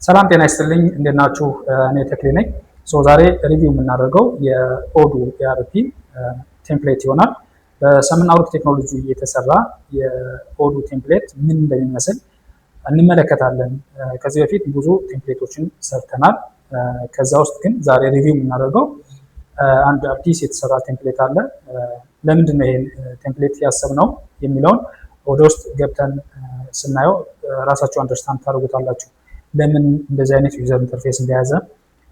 ሰላም ጤና ይስጥልኝ። እንዴት ናችሁ? እኔ ተክሌ ነኝ። So ዛሬ review የምናደርገው የ Odoo ERP template ይሆናል። በሰምና ወርቅ ቴክኖሎጂ የተሰራ የ Odoo template ምን እንደሚመስል እንመለከታለን። ከዚህ በፊት ብዙ template ኦችን ሰርተናል። ከዛ ውስጥ ግን ዛሬ review የምናደርገው አንድ አዲስ የተሰራ template አለ። ለምንድን ነው ይሄን template ያሰብነው የሚለውን ወደ ውስጥ ገብተን ስናየው ራሳችሁ understand ታደርጉታላችሁ። ለምን እንደዚህ አይነት user interface እንደያዘ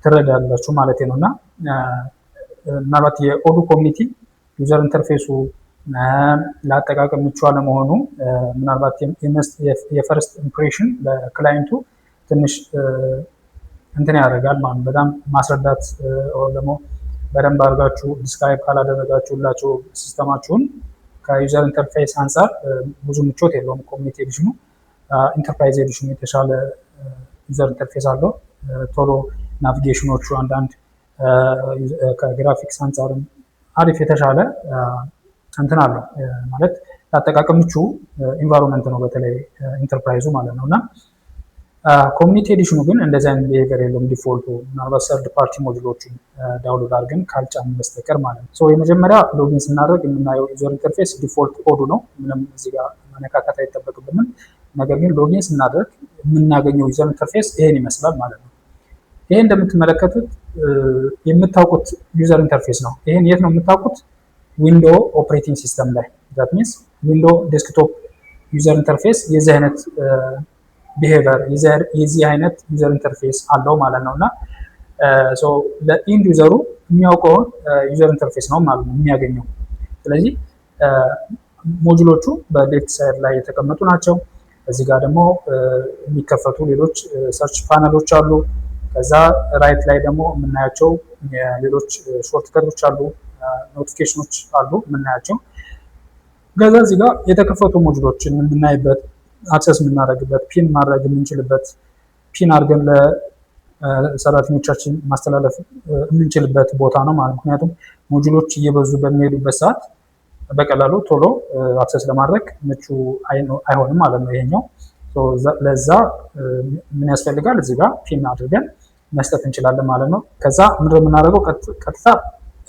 ትረዳላችሁ ማለት ነው። እና ምናልባት የ Odoo Community user interface ኡ ለአጠቃቀም ምቹ አለመሆኑ ምናልባት የ first impression ለ client ኡ ትንሽ እንትን ያደርጋል ማለት ነው። በጣም ማስረዳት ደግሞ በደንብ አድርጋችሁ describe ካላደረጋችሁላቸው system ኣችሁን ከ user interface አንጻር ብዙ ምቾት የለውም። Community edition ኑ enterprise edition ኑ የተሻለ user interface አለው። ቶሎ navigation ኖቹ አንዳንድ ከግራፊክስ አንጻርም አሪፍ የተሻለ እንትን አለው፣ ማለት ለአጠቃቀም ምቹ environment ነው፣ በተለይ ኢንተርፕራይዙ ማለት ነው። እና community edition ኑ ግን እንደዚህ አይነት behavior የለውም። Default ኡ ምናልባት third party module ኦችን download አድርገን ካልጫንን በስተቀር ማለት ነው። So የመጀመሪያ login ስናደርግ የምናየው user interface default Odoo ነው። ምንም እዚህ ጋር መነካካት አይጠበቅብንም። ነገር ግን login ስናደርግ የምናገኘው user interface ይሄን ይመስላል ማለት ነው። ይሄ እንደምትመለከቱት የምታውቁት user interface ነው። ይሄን የት ነው የምታውቁት? Window operating system ላይ፣ that means window desktop user interface የዚህ አይነት behavior፣ የዚህ አይነት user interface አለው ማለት ነው። እና ለ end user ኡ የሚያውቀውን user interface ነው ማለት ነው የሚያገኘው። ስለዚህ module ኦቹ በ left side ላይ የተቀመጡ ናቸው። እዚህ ጋር ደግሞ የሚከፈቱ ሌሎች search panel ኦች አሉ። ከዛ right ላይ ደግሞ የምናያቸው ሌሎች shortcut ኦች አሉ፣ notification ኖች አሉ የምናያቸው። ከዛ እዚህ ጋር የተከፈቱ module ኦችን የምናይበት፣ access የምናደርግበት፣ pin ማድረግ የምንችልበት፣ pin አድርገን ለሰራተኞቻችን ማስተላለፍ የምንችልበት ቦታ ነው ማለት። ምክንያቱም module ኦች እየበዙ በሚሄዱበት ሰዓት በቀላሉ ቶሎ access ለማድረግ ምቹ አይሆንም ማለት ነው ይሄኛው። ለዛ ምን ያስፈልጋል? እዚህ ጋር pin አድርገን መስጠት እንችላለን ማለት ነው። ከዛ ምንድን የምናደርገው? ቀጥታ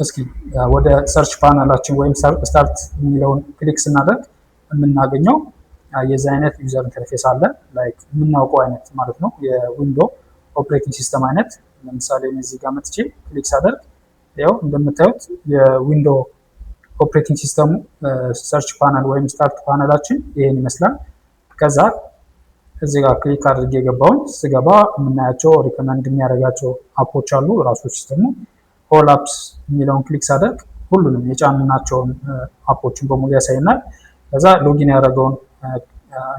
እስኪ ወደ search panel ኣችን ወይም start የሚለውን click ስናደርግ የምናገኘው የዚህ አይነት user interface አለ። Like የምናውቀው አይነት ማለት ነው፣ የ window operating system አይነት። ለምሳሌ እዚህ ጋር መጥቼ click ሳደርግ ያው እንደምታዩት የ window operating system ኡ search panel ወይም start panel ኣችን ይሄን ይመስላል። ከዛ እዚህ ጋር click አድርጌ የገባውን ስገባ የምናያቸው recommend የሚያደርጋቸው app ኦች አሉ። ራሱ system ኡ all apps የሚለውን click ሳደርግ ሁሉንም የጫንናቸውን app ኦችን በሙሉ ያሳየናል። ከዛ login ያደረገውን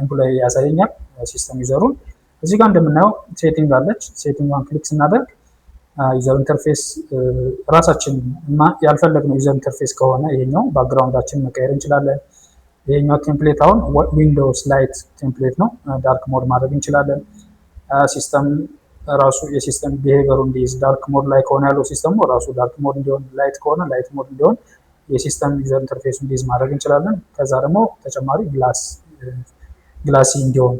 employee ያሳየኛል፣ system user ኡን። እዚህ ጋር እንደምናየው setting አለች። Setting ኧን click ስናደርግ user interface ራሳችን ያልፈለግነው user interface ከሆነ ይሄኛው background ኣችን መቀየር እንችላለን። ይሄኛው template አሁን Windows light template ነው። Dark mode ማድረግ እንችላለን። System ራሱ የ system behavior ኡ እንዲይዝ dark mode ላይ ከሆነ ያለው system ኡ ራሱ dark mode እንዲሆን፣ light ከሆነ light mode እንዲሆን የ system user interface ኡ እንዲይዝ ማድረግ እንችላለን። ከዛ ደግሞ ተጨማሪ glossy እንዲሆን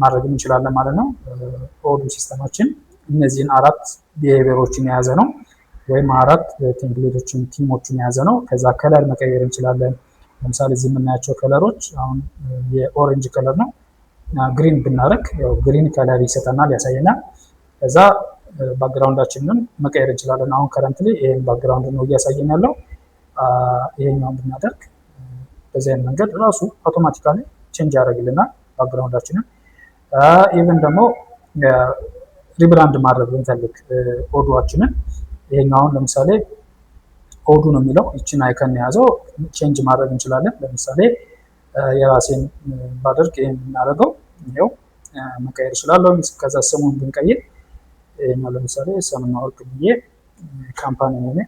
ማድረግ እንችላለን ማለት ነው። Odoo system ኣችን እነዚህን አራት behavior ኦችን የያዘ ነው፣ ወይም አራት template ኦችን theme ኦችን የያዘ ነው። ከዛ color መቀየር እንችላለን። ለምሳሌ እዚህ የምናያቸው color ኦች አሁን የ orange color ነው። Green ብናደርግ ያው green color ይሰጠናል፣ ያሳየናል። ከዛ background ኣችንን መቀየር እንችላለን። አሁን currently ይሄን background ነው እያሳየን ያለው። ይሄኛውን ብናደርግ በዚህ አይነት መንገድ ራሱ automatically change ያደርግልናል background ኣችንን። Even ደግሞ rebrand ማድረግ ብንፈልግ Odoo ኣችንን ይሄኛውን ለምሳሌ Odoo ነው የሚለው፣ ይችን icon የያዘው change ማድረግ እንችላለን። ለምሳሌ የራሴን ባደርግ ይሄን ብናደርገው ይኸው መቀየር እችላለሁ። ከዛ ስሙን ብንቀይር ይሄኛው ለምሳሌ ሰምና ወርቅ ብዬ company ሆኔ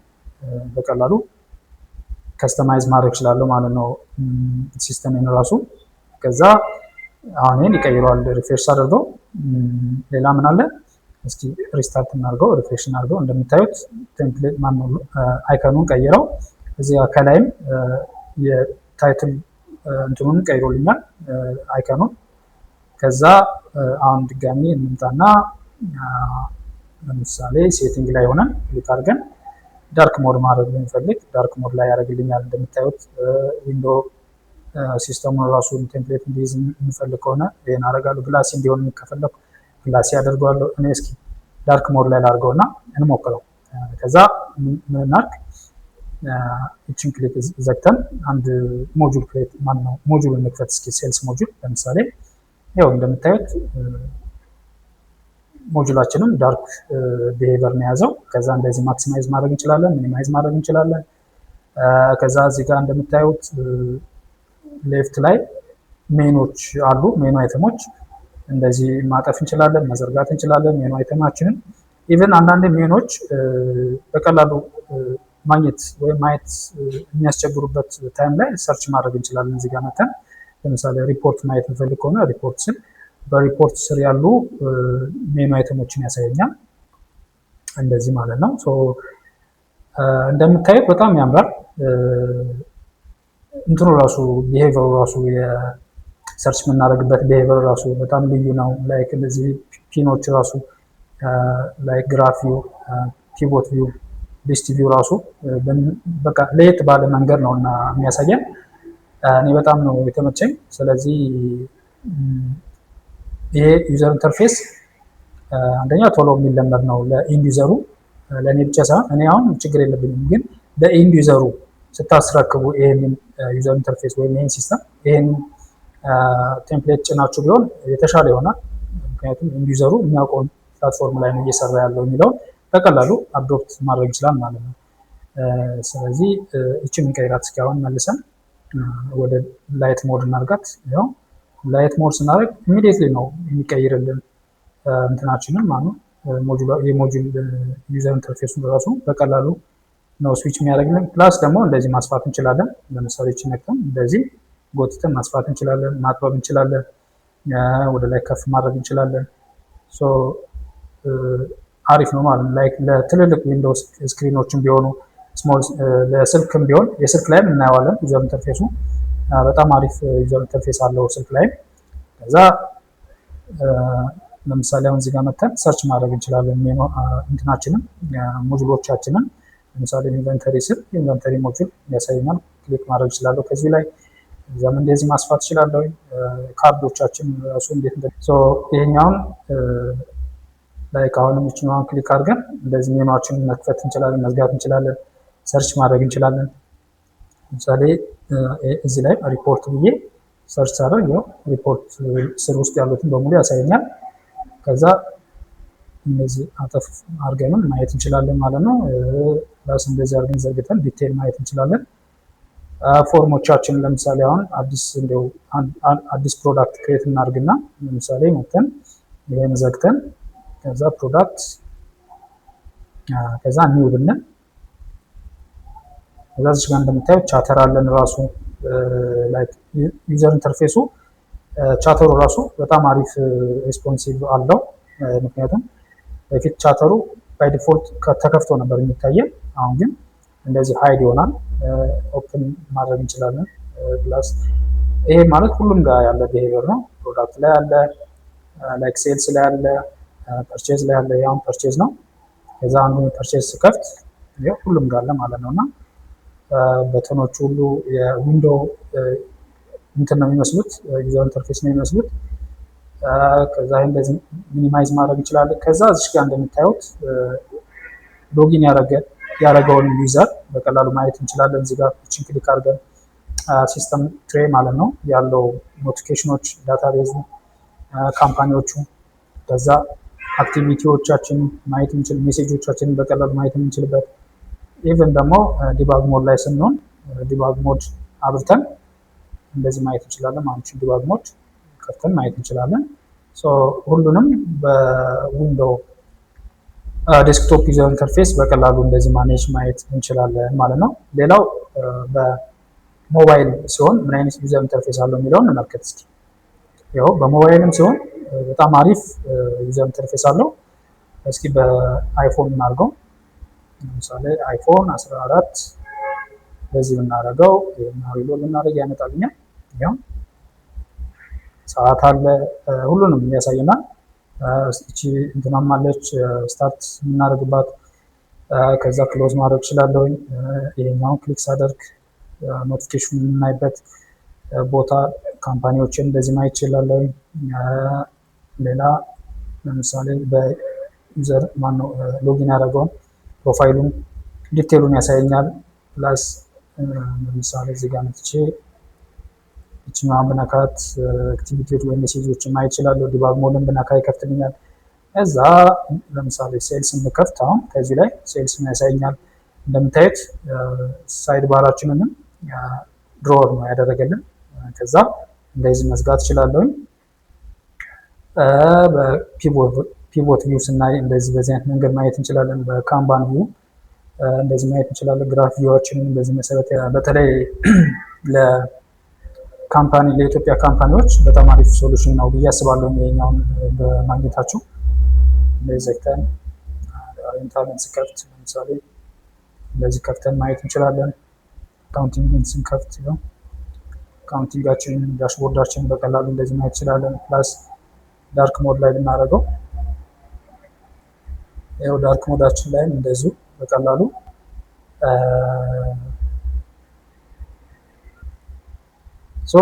በቀላሉ customize ማድረግ እችላለሁ ማለት ነው system ራሱ። ከዛ አሁን ይሄን ይቀይረዋል refresh አድርገው። ሌላ ምን አለ? እስኪ restart እናድርገው፣ refresh እናድርገው። እንደምታዩት template ማነው icon ኑን ቀይረው እዚህ ከላይም የ title እንትኑን ቀይሮልኛል icon ኑን። ከዛ አሁን ድጋሚ እንምጣና ለምሳሌ setting ላይ ሆነን click አድርገን dark mode ማድረግ ብንፈልግ dark mode ላይ ያደርግልኛል። እንደምታዩት window system ኡን ራሱን template እንዲይዝ የምፈልግ ከሆነ ይሄን አደርጋለሁ። Glassy እንዲሆን ከፈለኩ glassy አደርገዋለሁ። እኔ እስኪ dark mode ላይ ላድርገው እና እንሞክረው። ከዛ ምን እናድርግ? ይችን click ዘግተን አንድ module create፣ ማነው፣ module እንክፈት እስኪ። Sales module ለምሳሌ፣ ያው እንደምታዩት module ኣችንም dark behavior ነው የያዘው። ከዛ እንደዚህ maximize ማድረግ እንችላለን፣ minimize ማድረግ እንችላለን። ከዛ እዚህ ጋር እንደምታዩት left ላይ ሜኖች አሉ። Menu item ኦች እንደዚህ ማጠፍ እንችላለን፣ መዘርጋት እንችላለን። Menu item ኣችንን even አንዳንዴ ሜኖች በቀላሉ ማግኘት ወይም ማየት የሚያስቸግሩበት time ላይ search ማድረግ እንችላለን። እዚህ ጋር መተን ለምሳሌ ሪፖርት ማየት እንፈልግ ከሆነ ሪፖርት ስል በሪፖርት ስር ያሉ menu item ኦችን ያሳየኛል። እንደዚህ ማለት ነው። እንደምታዩት በጣም ያምራል። እንትኑ ራሱ፣ behavior ኡ ራሱ፣ የ search የምናደርግበት behavior ራሱ በጣም ልዩ ነው። Like እንደዚህ pin ኦች ራሱ፣ like graph view፣ pivot view፣ list view ራሱ በቃ ለየት ባለ መንገድ ነው እና የሚያሳየን። እኔ በጣም ነው የተመቸኝ። ስለዚህ ይሄ user interface አንደኛ ቶሎ የሚለመድ ነው ለ end user ኡ፣ ለእኔ ብቻ ሳይሆን፣ እኔ አሁን ችግር የለብኝም፣ ግን ለ end user ኡ ስታስረክቡ ይሄንን user interface ወይም ይሄን system፣ ይሄን template ጭናችሁ ቢሆን የተሻለ ይሆናል። ምክንያቱም end user ኡ የሚያውቀውን platform ላይ ነው እየሰራ ያለው የሚለውን በቀላሉ adopt ማድረግ ይችላል ማለት ነው። ስለዚህ እችን እንቀይራት እስኪ። አሁን መልሰን ወደ light mode እናርጋት። ያው light mode ስናደርግ immediately ነው የሚቀይርልን እንትናችንን ማለት ነው። የ module user interface ኡን ራሱ በቀላሉ ነው switch የሚያደርግልን። Plus ደግሞ እንደዚህ ማስፋት እንችላለን። ለምሳሌ ይችን ነክተን እንደዚህ ጎትተን ማስፋት እንችላለን፣ ማጥበብ እንችላለን፣ ወደ ላይ ከፍ ማድረግ እንችላለን። አሪፍ ነው ማለት ነው። Like ለትልልቅ Windows screen ኦችም ቢሆኑ፣ small ለስልክም ቢሆን፣ የስልክ ላይም እናየዋለን። User interface ኡ በጣም አሪፍ user interface አለው ስልክ ላይም። ከዛ ለምሳሌ አሁን እዚህ ጋር መተን search ማድረግ እንችላለን እንትናችንን፣ module ኦቻችንን። ለምሳሌ inventory ስል inventory module ያሳየኛል። Click ማድረግ እችላለሁ ከዚህ ላይ። እዛም እንደዚህ ማስፋት እችላለሁ። ካርዶቻችን ራሱ እንዴት፣ ይሄኛውን like አሁንም ይችኛዋን click አድርገን እንደዚህ ሜኗችንን መክፈት እንችላለን፣ መዝጋት እንችላለን፣ search ማድረግ እንችላለን። ለምሳሌ እዚህ ላይ ሪፖርት ብዬ search ሳደርግ ያው ሪፖርት ስር ውስጥ ያሉትን በሙሉ ያሳየኛል። ከዛ እነዚህ አጠፍ አድርገንም ማየት እንችላለን ማለት ነው። Plus እንደዚህ አድርገን ዘርግተን detail ማየት እንችላለን። Form ኦቻችንን ለምሳሌ አሁን አዲስ እንደው አዲስ product create እናድርግና ለምሳሌ መተን ይሄን ዘግተን ከዛ product ከዛ new ብንል፣ ከዛ እዚህ ጋር እንደምታዩት chatter አለን። ራሱ like user interface ኡ chatter ኡ ራሱ በጣም አሪፍ responsive አለው። ምክንያቱም በፊት chatter ኡ by default ተከፍቶ ነበር የሚታየን። አሁን ግን እንደዚህ hide ይሆናል። Open ማድረግ እንችላለን። Plus ይሄ ማለት ሁሉም ጋር ያለ behavior ነው። Product ላይ አለ፣ like sales ላይ አለ፣ purchase ላይ አለ። ያሁን purchase ነው። ከዛ አንዱ purchase ስከፍት ሁሉም ጋር አለ ማለት ነው። እና button ኦቹ ሁሉ የ window እንትን ነው የሚመስሉት፣ user interface ነው የሚመስሉት። ከዛ እንደዚህ minimize ማድረግ እንችላለን። ከዛ እዚህ ጋር እንደምታዩት login ያደረገውን user በቀላሉ ማየት እንችላለን። እዚህ ጋር እችን click አድርገን system tray ማለት ነው ያለው notification ኦች፣ database ኡ፣ company ዎቹ፣ ከዛ activity ዎቻችንን ማየት የምንችል፣ message ኦቻችንን በቀላሉ ማየት የምንችልበት፣ even ደግሞ debug mode ላይ ስንሆን debug mode አብርተን እንደዚህ ማየት እንችላለን ማለት ነው። Debug mode ከፍተን ማየት እንችላለን። ሁሉንም በ window desktop user interface በቀላሉ እንደዚህ manage ማየት እንችላለን ማለት ነው። ሌላው በሞባይል ሲሆን ምን አይነት user interface አለው የሚለውን እንመልከት እስኪ። ይኸው በሞባይልም ሲሆን በጣም አሪፍ user interface አለው። እስኪ በ iPhone እናድርገው። ለምሳሌ iPhone 14 በዚህ ብናደርገው፣ reload ብናደርግ ያመጣልኛል። ያው ሰዓት አለ፣ ሁሉንም ያሳየናል። እቺ እንትናም አለች start የምናደርግባት፣ ከዛ close ማድረግ እችላለሁኝ። ይሄኛውን click ሳደርግ notification የምናይበት ቦታ company ዎችን እንደዚህ ማየት እችላለሁኝ። ሌላ ለምሳሌ በ user ማነው login ያደረገውን profile ኡን detail ኡን ያሳየኛል። Plus ለምሳሌ እዚህ ጋር መጥቼ ይችኛዋን ብነካት activity ዎች ወይም ሜሴጆችን ማየት እችላለሁ። Debug mode ን ብነካ ይከፍትልኛል። እዛ ለምሳሌ sales ብከፍት አሁን ከዚህ ላይ sales ን ያሳየኛል። እንደምታዩት side bar ኣችንንም drawer ነው ያደረገልን። ከዛ እንደዚህ መዝጋት እችላለሁኝ። በ pivot view ስናይ እንደዚህ በዚህ አይነት መንገድ ማየት እንችላለን። በ Kanban view እንደዚህ ማየት እንችላለን። Graph view ኣችንን በዚህ መሰረት በተለይ ለ company ለኢትዮጵያ company ዎች በጣም አሪፍ solution ነው ብዬ አስባለሁ። ይሄኛውን በማግኘታችሁ እንደዚህ ዘግተን ሬንታልን ስከፍት ለምሳሌ እንደዚህ ከፍተን ማየት እንችላለን። Accounting ን ስንከፍት ነው accounting ኣችንን dashboard ኣችንን በቀላሉ እንደዚህ ማየት እንችላለን። Plus dark mode ላይ ብናደርገው ይኸው dark mode ኣችን ላይም እንደዚሁ በቀላሉ። So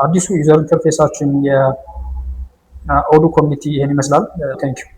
አዲሱ user interface ኣችን የ Odoo Community ይሄን ይመስላል። Thank you.